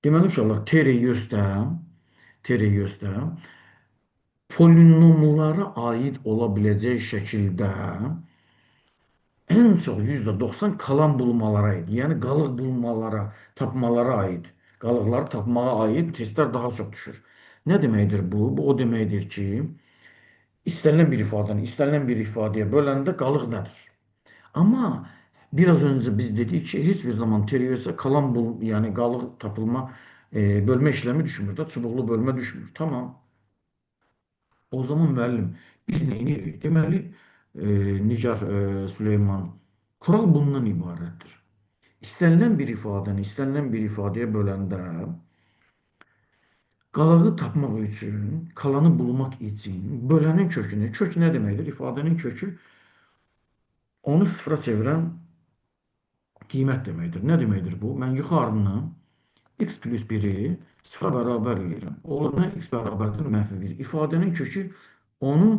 Deməli uşaqlar, TRYÖS-də polinomlara aid ola biləcək şəkildə ən çox %90 kalan bulmalara aid, yəni qalıq bulmalara, tapmalara aid, qalıqları tapmağa aid testlər daha çox düşür. Nə deməkdir bu? Bu o deməkdir ki, istənilən bir ifadəni, istənilən bir ifadəyə böləndə qalıq nədir? Amma biraz öncə biz dedik ki, heç bir zaman TRYÖS-ə kalan bul, yəni qalıq tapılma, bölmə işləmi düşmür də, çubuqlu bölmə düşmür. Tamam. O zaman müəllim, biz nə edirik? Deməli, Nigar, Süleyman, kural bundan ibarətdir. İstənilən bir ifadəni, istənilən bir ifadəyə böləndə qalağı tapmaq üçün, kalanı bulmaq üçün bölənin kökünü, kök nə deməkdir? İfadənin kökü onu sıfıra çevirən qiymət deməkdir. Nə deməkdir bu? Mən yuxarını x plus 1-i sıfıra bərabər eləyirəm. Olur nə? X bərabərdir mənfi 1. İfadənin kökü onu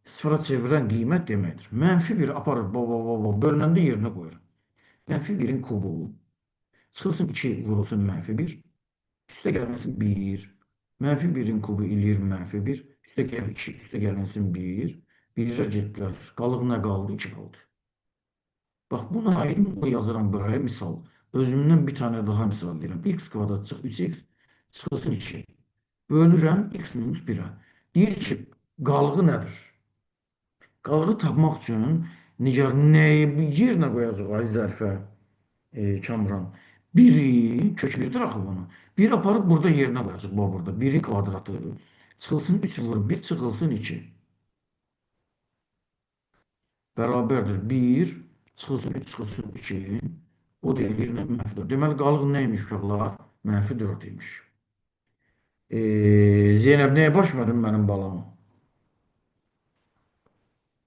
sıfıra çevirən qiymət deməkdir. Mənfi 1 aparıb bölünəndə yerinə qoyuram. Mənfi 1-in kubu çıxılsın 2 vurulsun mənfi 1. Üstə gəlməsin 1. Mənfi 1-in kubu eləyir mənfi 1. Üstə gəl 2, üstə gəlməsin 1. 1-ə getdilər. Qalıq nə qaldı? 2 qaldı. Bax, buna aid bunu yazıram buraya misal. Özümdən bir tane daha misal deyirəm. X kvadrat çıx 3x çıxılsın 2. Bölürəm x minus 1-ə. Deyir ki, qalığı nədir? Qalığı tapmaq üçün Nigar nəyi yerinə qoyacaq ay zərfə, Kamran? 1-i, kök 1-dir axı bunu. 1 aparıb burada yerinə qoyacaq, bax burada. 1-in kvadratı çıxılsın 3 vur 1 çıxılsın 2. Bərabərdir 1 çıxılsın 3 çıxılsın 2. O da eləyir nə? Mənfi 4. Deməli, qalıq nə imiş uşaqlar? Mənfi 4 imiş. Zeynəb, nəyə başmadın mənim balamı?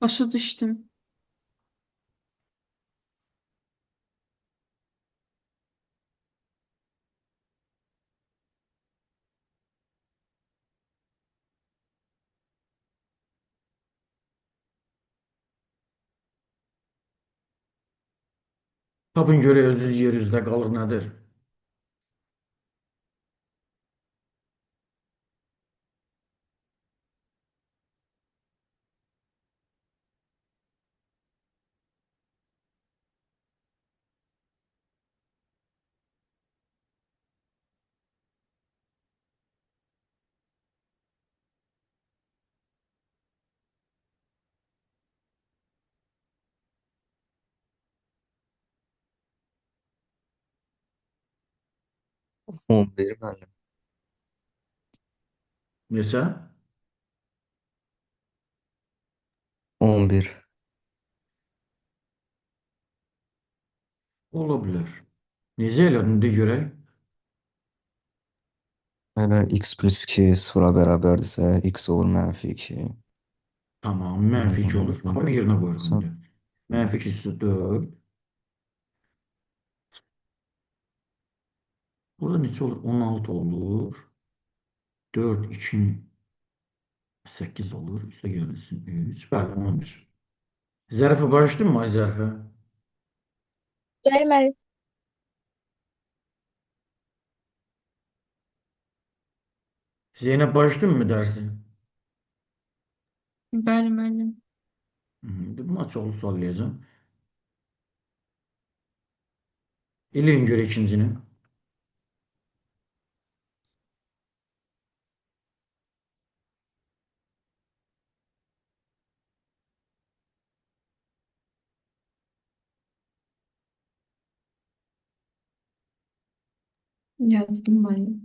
Başa düşdüm. Tapın görək özünüz yer üzdə qalıq nədir? 11 müəllim. Neçə? 11. Ola bilər. Necə elədin de görək? Hələ x plus 2 sıfıra bərabərdirsə, x olur mənfi 2. Tamam, mənfi 2 olur. Aparıb yerinə qoyuruq indi. Mənfi 2 üstü 4. Burada neçə olur? 16 olur. 4, 2, 8 olur. Üstə gəlsin 3. Bəli, 11. Zərfə başladın mı, ay Zərfə? Bəli, müəllim. Zeynəb başladın mı dərsi? Bəli, müəllim. Buna çoxlu sual eləyəcəm. Eləyin görə ikincini. Yazdım müəllim.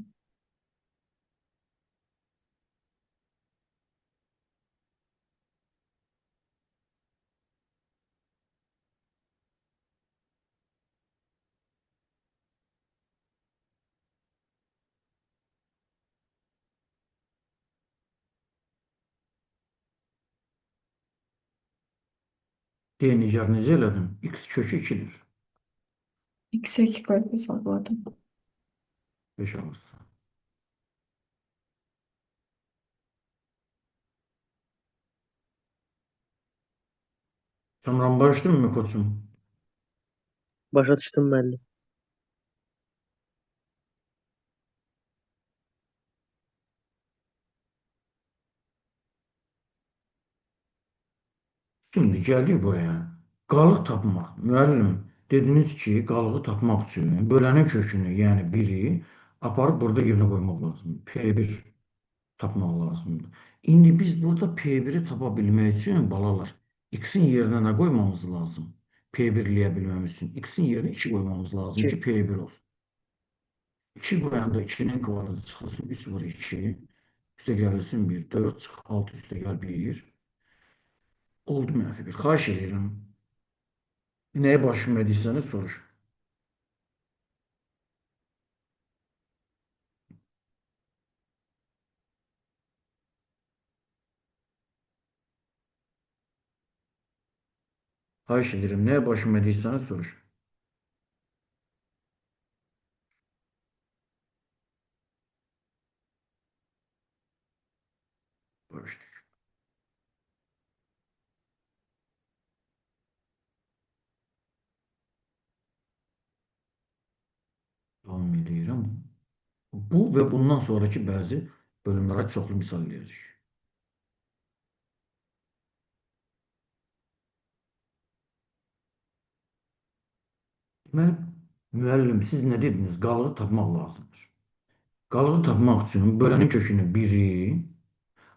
Deyin, Nigar, necə elədin? X kökü 2-dir. X-e 2 koyup hesapladım. 5 alırsın. Kamran başladın mı koçum? Başa düşdüm müəllim. Şimdi gəldik buraya. Qalıq tapmaq. Müəllim, dediniz ki, qalığı tapmaq üçün bölənin kökünü, yəni 1-i aparıb burada yerinə qoymaq lazımdır. P1 tapmaq lazımdır. İndi biz burada P1-i tapa bilmək üçün, balalar, X-in yerinə nə qoymamız lazım? P1-ləyə bilməmiz üçün. X-in yerinə 2 qoymamız lazım ki, 2. P1 olsun. 2 qoyanda 2-nin kvadratı çıxılsın 3 vur 2. Üstə gəlsin 1, 4 çıx 6 üstə gəl 1. Oldu mənfi 1. Xahiş edirəm. Nəyə başımediyseniz soruş. Xahiş edirəm. Nəyə başımediyseniz soruş. Barıştık. Davam edirəm. Bu və bundan sonraki bəzi bölümlərə çoxlu misal eləyəcək. Deməli, müəllim, siz nə dediniz? Qalığı tapmaq lazımdır. Qalığı tapmaq üçün bölənin kökünü 1-i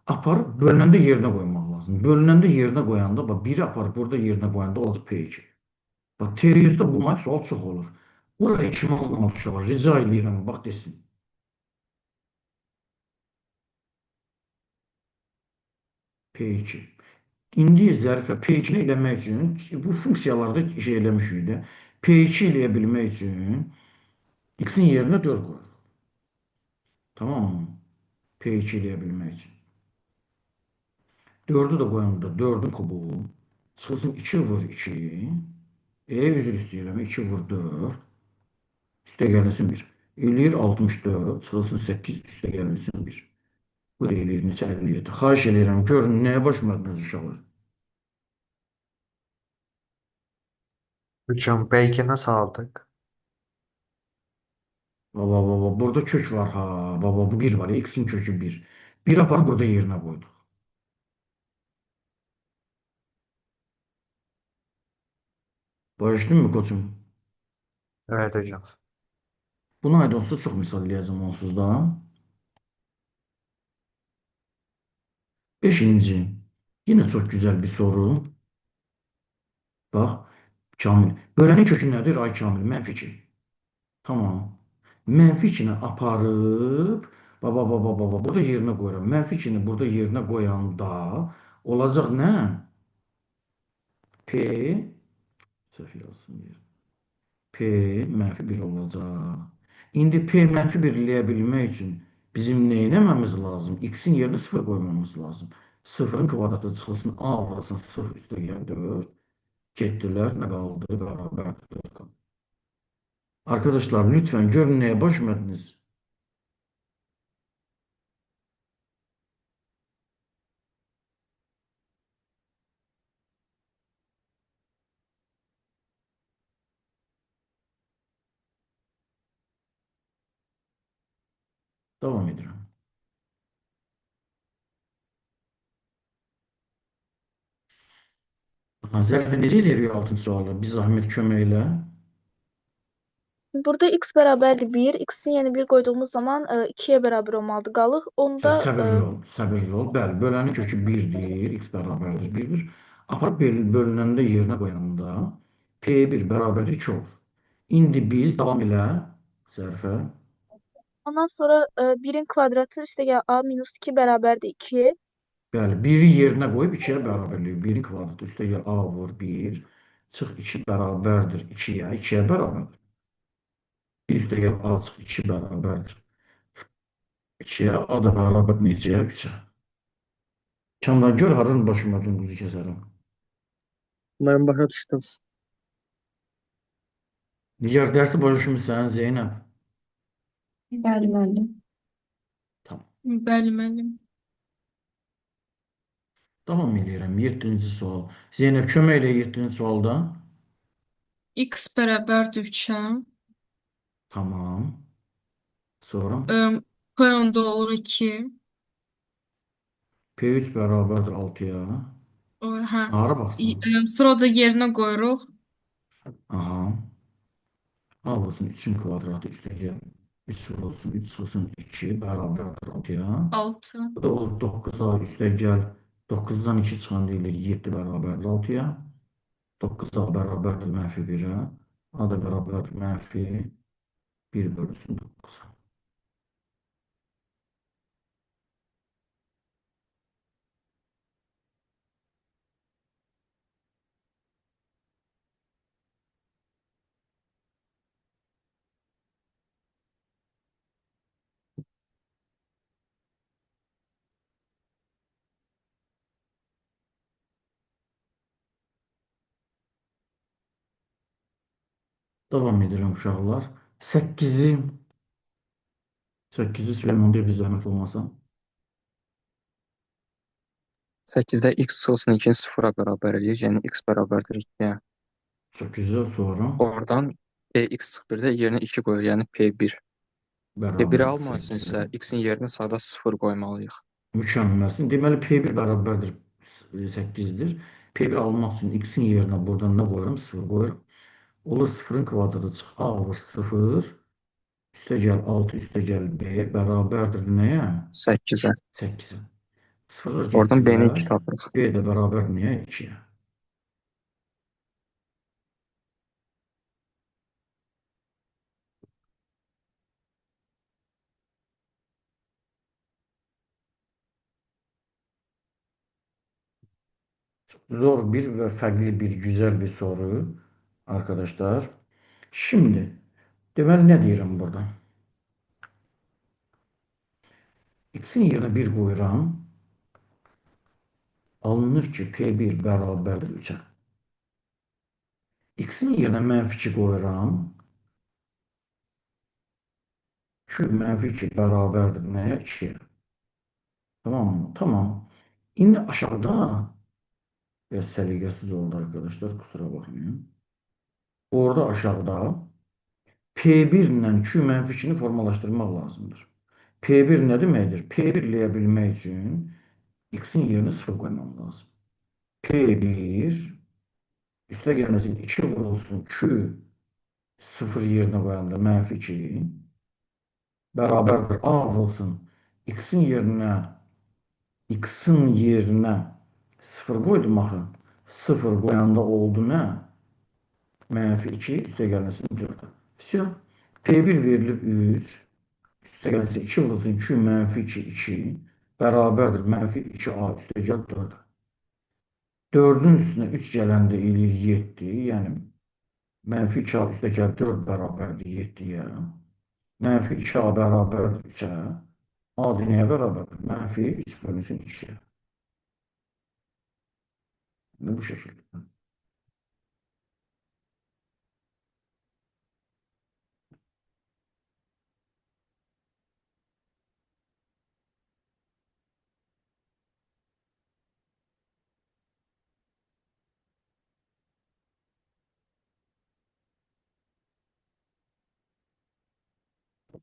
aparıb bölünəndə yerinə qoymaq lazım. Bölünəndə yerinə qoyanda, bax, 1-i aparıb burada yerinə qoyanda olacaq P2. Bax, TR100-də bu sual çox olur. Buraya kim almalı uşaqlar? Rica edirəm, bax desin. P2. İndi Zərifə P2-ni eləmək üçün, bu funksiyalarda şey eləmişik də, P2 eləyə bilmək üçün X-in yerinə 4 qoyuruq. Tamam mı? P2 eləyə bilmək üçün. 4-ü də qoyanda 4-ün kubu çıxılsın 2 vur 2. Üzr istəyirəm. 2 vur 4. Üstə gəlsin 1. Eləyir 64. Çıxılsın 8. Üstə gəlsin 1. Bu da eləyir neçə 57. Xahiş eləyirəm. Görün nəyə başmadınız uşaqlar? Hocam B2 nasıl aldık? Baba baba burada kök var ha. Baba bu 1 var. X'in kökü 1. 1 aparıb burada yerinə qoyduq. Başladın mı koçum? Evet hocam. Buna aid olsa çox misal eləyəcəm onsuz da. Beşinci. Yine çox güzel bir soru. Bax, Kamil. Bölənin kökü nədir? Ay Kamil, mənfi 2. Tamam. Mənfi 2-ni aparıb, baba, baba, baba, burada yerinə qoyuram. Mənfi 2-ni burada yerinə qoyanda olacaq nə? P, səhv yazsın yer. P mənfi 1 olacaq. İndi P mənfi 1 eləyə bilmək üçün bizim nə eləməmiz lazım? X-in yerinə 0 qoymamız lazım. 0-ın kvadratı çıxılsın, A vurulsun 0 üstə gəl 4. Getdilər, nə qaldı? Bərabər 4 qaldı. Arkadaşlar lütfen görün nəyə başmadınız. Davam edirəm. Aha, Zərifə necə eləyirik 6-cı sualı? Bir zəhmət kömək elə. Burada x bərabərdir 1. X-in yerinə 1 qoyduğumuz zaman 2-yə bərabər olmalıdır qalıq. Onda Səbirli ol, səbirli ol. Bəli, bölənin kökü 1-dir, x bərabərdir 1-dir. Aparıb bölünəndə yerinə qoyanda P1 bərabərdir 2 olur. İndi biz davam elə Zərifə. Ondan sonra 1-in kvadratı üstə gəl a minus 2 bərabərdir 2. Bəli, 1-i yerinə qoyub 2-yə bərabərləyir. 1-in kvadratı üstə gəl a vur 1, çıx 2 bərabərdir 2-yə, 2-yə bərabərdir. 1 üstə gəl a çıx 2 bərabərdir. 2-yə, a da bərabər neçəyə? 3-ə. Kamran gör hardan başıma dümdüzü kəsərəm. Mən başa düşdüm. Nigar dərsi başa düşmüsən Zeynəb? Bəli, müəllim. Tamam. Bəli, müəllim. Davam eləyirəm. 7-ci sual. Zeynəb kömək elə 7-ci sualda. X bərabərdir 3-ə. Tamam. Sonra P onda olur 2. P3 bərabərdir 6-ya. Hə. Hara baxsın? Sonra da yerinə qoyuruq. Aha. A vurulsun 3'ün kvadratı üstə 3 vurulsun 3 çıxılsın 2 bərabərdir 6-ya. 6. Bu da olur 9A üstə gəl 9-dan 2 çıxanda eləyir 7 bərabərdir 6-ya. 9A bərabərdir mənfi 1-ə. A da bərabərdir mənfi 1 bölünsün 9-a. Davam edirəm uşaqlar. 8-i 8-i Süleyman deyə bir zəhmət olmasa. 8-də x çıxılsın 2-ni 0-a bərabər eləyir. Yəni x bərabərdir 2-yə. Çox güzel. Sonra Oradan px çıx 1-də yerinə 2 qoyur, yəni p1. P1-i bərabərdir almaq üçün 8-ə. isə x-in yerinə sadə 0 qoymalıyıq. Mükəmməlsin. Deməli P1 bərabərdir 8-dir. P1 almaq üçün x-in yerinə buradan nə qoyuram? 0 qoyuram. Olur 0-ın kvadratı çıx A vur 0. Üstə gəl 6, üstə gəl B bərabərdir nəyə? 8-ə. 8-ə. Sıfırlar Oradan b-ni 2 getdilər. tapırıq. B də bərabər nəyə? 2-yə. Zor bir ve fərqli bir güzel bir soru arkadaşlar. Şimdi deməli nə deyirəm burada? X-in yerinə 1 qoyuram. Alınır ki P1 bərabərdir 3-ə. X-in yerinə mənfi 2 qoyuram. Q mənfi 2 bərabərdir nəyə? 2-yə. Tamam mı? Tamam. İndi aşağıda biraz səliqəsiz oldu arkadaşlar. Kusura bakmayın. Orada aşağıda P1 ilə Q mənfi 2-ni formalaşdırmaq lazımdır. P1 nə deməkdir? P1 eləyə bilmək üçün x-in yerinə 0 qoymam lazım. P1 üstə gəlməsin 2 vurulsun Q 0 yerinə qoyanda mənfi 2 bərabərdir A vurulsun x-in yerinə 0 qoydum axı. 0 qoyanda oldu nə? Mənfi 2 üstə gəlməsin 4. Vsyo. P1 verilib 3. Üstə gəlsin 2 vurulsun 2 mənfi 2 2 bərabərdir mənfi 2A üstə gəl 4. 4-ün üstünə 3 gələndə eləyir 7. Yəni mənfi 2A üstə gəl 4 bərabərdir 7-yə. Mənfi 2A bərabərdir 3-ə. A nəyə bərabərdir? Mənfi 3 bölünsün 2-yə. Bu şekilde.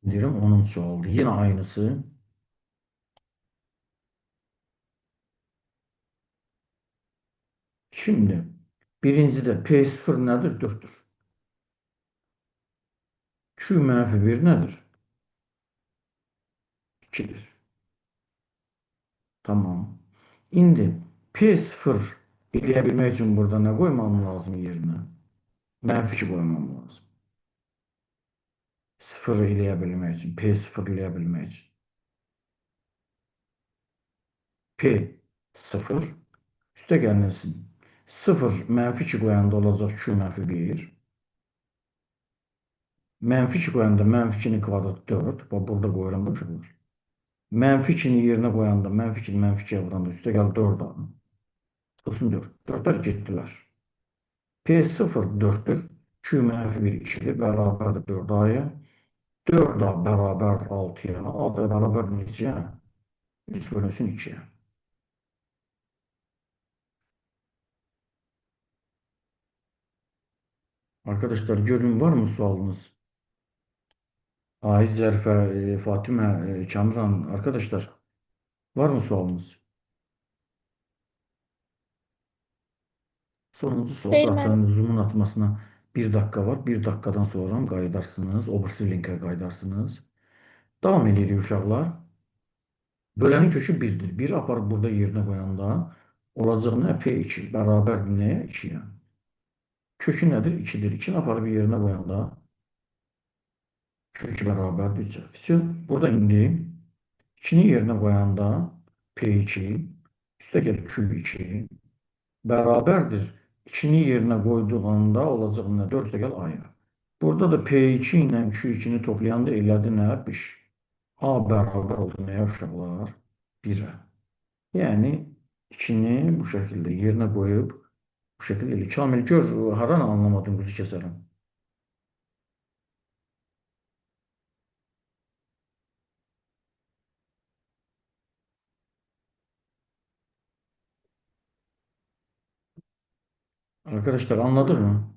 Diyorum 10. oldu. Yine aynısı. Şimdi birincide P0 nedir? 4'tür. Q mənfi 1 nedir? 2'dir. Tamam. İndi P0 eləyə bilmək üçün burada nə qoymam lazım yerinə? Mənfi 2 qoymam lazım. 0 eləyə bilmək üçün, P0 eləyə bilmək üçün. P0 üstə gəlməsin. 0 mənfi 2 qoyanda olacaq Q mənfi 1. Mənfi 2 qoyanda mənfi 2-nin kvadratı 4. Bax, burada qoyuram bu uşaqlar. Mənfi 2-ni yerinə qoyanda, mənfi 2-ni mənfi 2-yə vuranda üstə gəl 4 A. Çıxsın 4. 4-lər getdilər. P0 4-dür. Q mənfi 1 2-dir. Bərabərdir 4A-ya. 4A bərabərdir 6-ya. A da bərabər neçəyə? 3 bölünsün 2-yə. Arkadaşlar görün var mı sualınız? Aiz Zərifə, Fatimə, Kamran arkadaşlar var mı sualınız? Sonuncu sual Xeyr zaten müəllim. Zoom'un atmasına 1 dakika var. 1 dakikadan sonra qayıdarsınız. O birisi linkə qayıdarsınız. Davam edirik uşaqlar. Bölənin kökü 1-dir. 1 aparıb burada yerinə qoyanda olacaq nə? P2 bərabərdir nəyə? 2-yə. Kökü nədir? 2-dir. 2-ni aparıb yerinə qoyanda kök bərabərdir 3-ə. Vəsio, burada indi 2-ni yerinə qoyanda P2 üstə gəlir Q2 bərabərdir. 2-ni yerinə qoyduğunda olacaq nə? 4 üstə gəl A-ya. Burada da P2 ilə Q2-ni toplayanda elədi nə? 5. A bərabər oldu nəyə uşaqlar? 1-ə. Yəni 2-ni bu şəkildə yerinə qoyub bu şəkildə elə. Kamil gör, haranı anlamadın, quzu kəsərəm. Arkadaşlar anladık mı?